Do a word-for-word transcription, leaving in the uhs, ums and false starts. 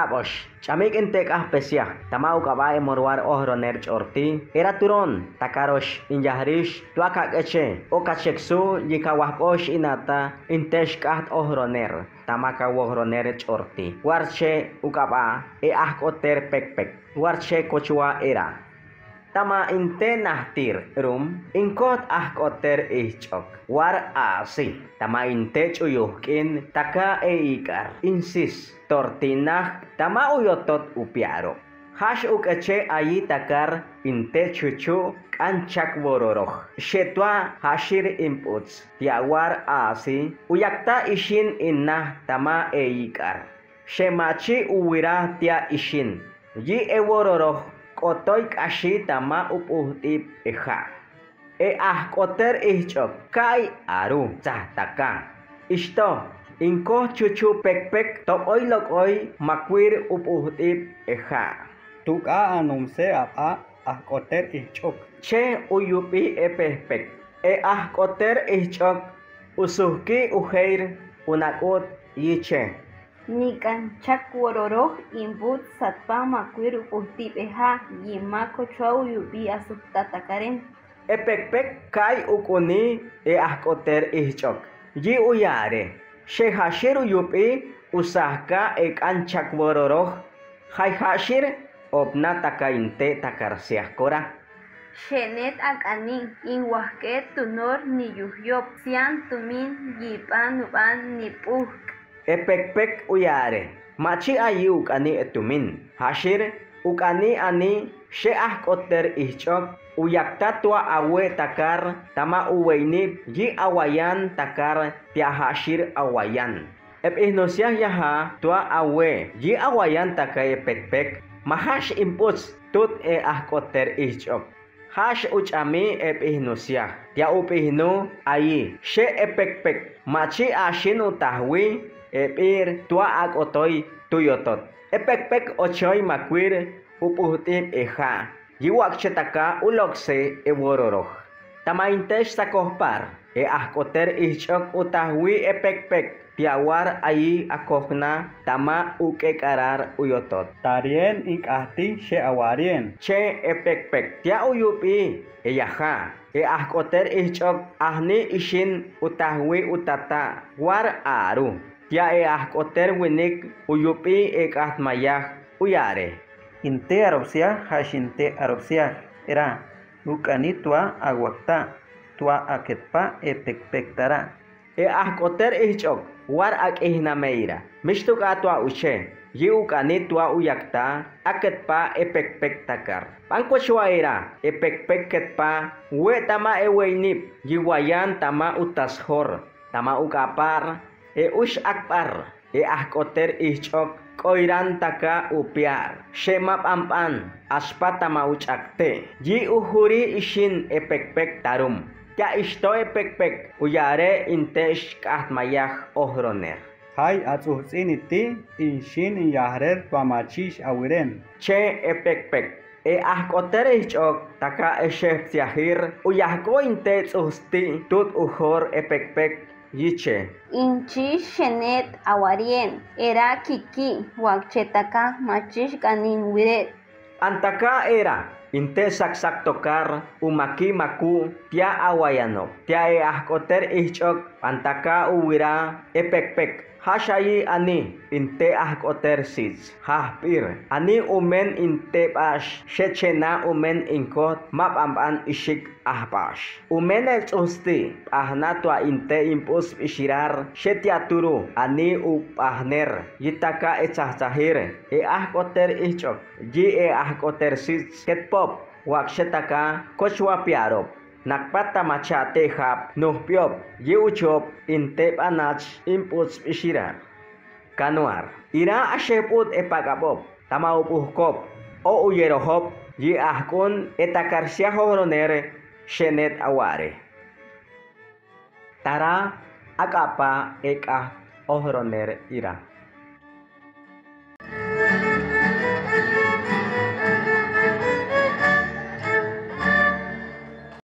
K'osh, ch'amik in tek'aj pesiaj tama uk'ab'a e moruar ojroner ch'orti, era turon ta karox in yajrix tua kak'eche o kacheksu yi kawajk'ox inata in tex k'ajt ojroner tama kawojroner ch'orti. Warche uk'ab'a e ajk'oter pekpek, warche kochua era. Tama in te najtir rum, in kojt ajk'oter ijch'ok, war a'si. Tama in te ch'uyuj k'in taka e ik'ar, in sis, tortinaj, tama uyotot upiaro. Jax uk'eche ayi takar in te chuchu k'an chak wororoj, xe tua jaxir in p'uts, tia war a'si, uyakta ixin in naj tama e ik'ar. Xe machi uwira tia ixin, yi e wororoj k'otoy k'axi tama up'ujt'ib e ja'. E ajk'oter ijch'ok, kay aru, tsaj taka. Ixto, in koj chuchu pekpek tob'oy lok'oy makwir up'ujt'ib e ja'. Tuk'a anumse ab'a ajk'oter ijch'ok, che uyup'i e pekpek. E ajk'oter ijch'ok usujki ujeyr unak'ut yiche. Nik'an chak wororoj in p'uts satpa makwir up'ujt'ib e ja', yima kochua uyup'i asujta takaren. E pekpek kay uk'uni e ajk'oter ijch'ok, yi uyare. Xe jaxir uyup'i usajka e k'an chak wororoj, jay jaxir opna taka in te' takar siaj kora. Xenet ak'ani in wajk'et tunor niyuj yob, sian tumin yip'an ub'an nip'ujk'. E pekpek uyare, machi ayi uk'ani e tumin, jaxir uk'ani ani, xe ajk'oter ijch'ok, uyakta tua awe' takar tama uweynib yi awayan takar tia jaxir awayan. E p'ijnusiaj yaja' tua awe' yi awayan taka e pekpek, ma jax in p'uts tut e ajk'oter ijch'ok. Jax uch'ami e p'ijnusiaj, tia up'ijnu ayi, xe e pekpek machi axin utajwi e p'ir tua ak'otoy tuyotot. E pekpek ochoy makwir up'ujt'ib e ja', yi wakche taka ulokse e wororoj. Tama in tex sakojpar e ajk'oter ijch'ok utajwi e pekpek, tia war ayi akojna tama uk'ek'arar uyotot. Tarien in k'ajti xe awarien, che e pekpek, tia uyup'i e yaja'. E ajk'oter ijch'ok ajni ixin utajwi utata', war aru. Tia e ajk'oter winik uyup'i e k'ajt mayaj uyare. In te' arop siaj, jax in te' arop siaj era, uk'ani tua awakta', tua aketpa e pekpek tara'. E ajk'oter ijch'ok, war ak'ijname ira, mixtuk'a tua uche, yi uk'ani tua uyakta aketpa e pekpek takar. B'an kochua era, e pekpek ketpa we' tama e weynib, yi wayan tama utasjor, tama uk'apar, e uxakb'ar. E ajk'oter ijch'ok k'oiran taka upiar, xe ma b'anb'an, axpa tama uch'akte', yi ujuri ixin e pekpek tarum. Tia ixto e pekpek uyare in tex k'ajt mayaj ojroner. Jay ats'ujts'ini ti' in xin in yajrer tua machix awiren, che e pekpek. E ajk'oter ijch'ok taka e xepsiajir, uyajk'o in te' ts'uj sti' tut ujor e pekpek yiche. In chix xenet awarien era kiki', wakche taka machix k'ani in wiret. B'an taka era in te' saksak tokar umaki maku' tia awayanob. Tia e ajk'oter ijch'ok b'an taka uwira e pekpek, jax ayi ani in te' ajk'oter sits, jajp'ir, ani umen in te' b'ax, xe chena umen in kojt ma b'anb'an ixik ajb'ax. Umen e ts'uj sti' b'ajna tua in te' in p'us b'ixirar, xe tia turu ani ub'ajner. Yi taka e tsajtsajir e ajk'oter ijch'ok, yi e ajk'oter sits ketpop, wakche taka kochwa piarop. Nakpat tama cha'te' jab nujp'iob, yi uchob in te' b'anach in p'us b'ixirar. Kanuar, ira' axep'ut e pak'abob tama up'ujkob o uyerojob, yi ajk'un e takar siaj ojroner xenet aware. Tara ak'apa e k'ajt ojroner ira.